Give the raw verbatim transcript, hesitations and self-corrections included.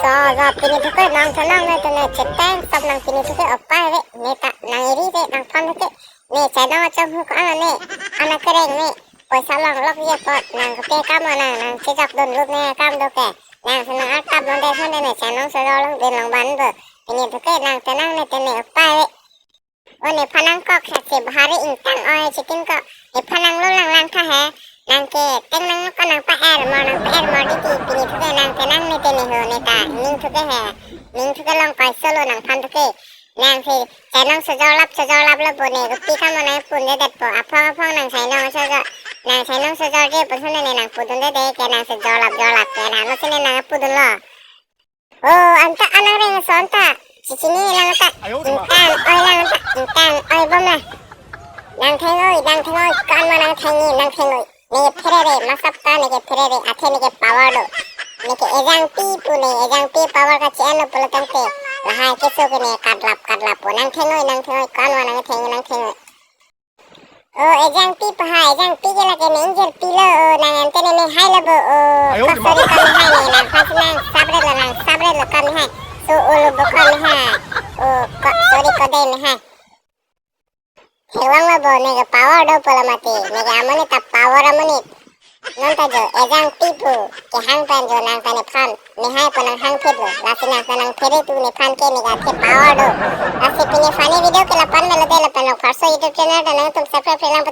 Jo jo, pini thuke nang thanang ne tene cheteng stop nang pini thuke opai ve, ne ta nang iri ve nang phan thuke, ne chainong achom hu ko-an ne, ana kereng ne, poisa long lok ye pot, nang kepe kam nang, nang chejok dun lut ne kam do ke, nang senang akap non de son ne, chainong sejor long din long ban bo, pini thuke nang thanang ne tene opai ve. O nephan nangkok he si bahari ingtang oi chitin ko. Nephan nanglo lang lang tha he. Nang ke teng nang ko nang pa-er mo nang pa-er mo di ti pini thuke nang thanang ne tene ho ne ta. Ning thuke he. Ning thuke long koi solo nangphan thuke. Nang si chainong sejor lap sejor lap lo bo ne. Kopi kam nang pun de det po. Aphong aphong nang chainong sejor. Nang chainong sejor de po sene ne nang pudun de de ke nang sejor lap jor lap ke nang lo sene nang pudun lo. O, anta anang reng so anta. Chichini lang anta. Ingtang oi lang anta. Ingtang oi bom la. Nang theng oi, nang theng oi. Ko-an ma nang theng ni, nang theng oi. Neke phere re, masap ta neke phere re. Athe neke power do. Neke Ejangpi pu ne, Ejangpi power ka chien lo pulo tangte. Lahai keso ke ne katlap katlap po. Nang theng oi, nang theng oi. Ko-an ma nang theng ni, nang theng oi. O, Ejangpi paha, Ejangpi ke lake ne ingjir pilo, o, nang ante ne mehai lo bo, o, Ayo, ko sorry ko mehai ne, nang pas nang sabre lo, nang sabre lo ko mehai. So, o lo bo ko mehai. O, ko sorry ko de mehai. Herwang lo bo, neke power do pulo mati, neke amonit ta power amonit. Non ta jo, Ejangpi pu, kehang pen jo nang ta nephan, mehai pu nang hang phit lo, lasi nang ta nang phere tu nephan ke neke athe power do. Lasi pini funny video ke lapu-an melo de lapen Rongpharso YouTube channel ta nangtum subscribe lang